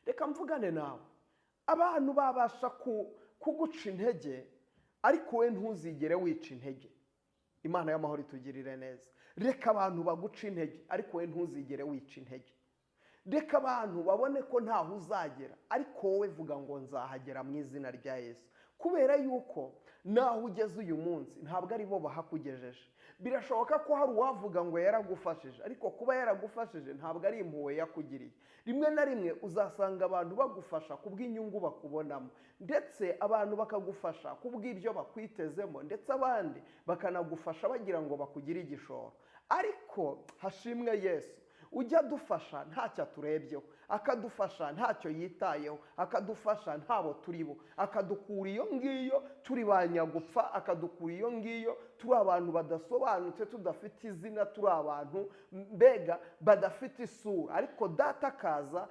Reka mvugane nawe. Abantu babasha kuguca intege, ariko we ntuzigere wica intege. Imana y'amahoro itugirire neza. Reka abantu baguca intege, ariko we ntuzigere wica intege. Reka abantu babone ko ntaho uzagera, ariko wowe vuga ngo nzahagera mu izina rya Yesu, kubera yuko naho ugeze uyu munsi ntabwo ari bo bahakugejeje. Birashoboka ko hari uwavuga ngo yaragufashije, ariko kuba yaragufashije ntabwo ari impuhwe yakugiriye. Rimwe na rimwe uzasanga abantu bagufasha kubw'inyungu bakubonamo, ndetse abantu bakagufasha kubw'ibyo bakwitezemo, ndetse abandi bakanagufasha bagira ngo bakugire igishoro. Ariko hashimwe Yesu ujya adufasha ntacyo aturebyeho, akadufasha ntacyo yitayeho, akadufasha ntabo turi bo, akadukura iyo ngiyo turi ba nyagupfa, akadukura iyo ngiyo turi abantu badasobanutse, tudafite izina, turi abantu mbega badafite isura, ariko Data akaza.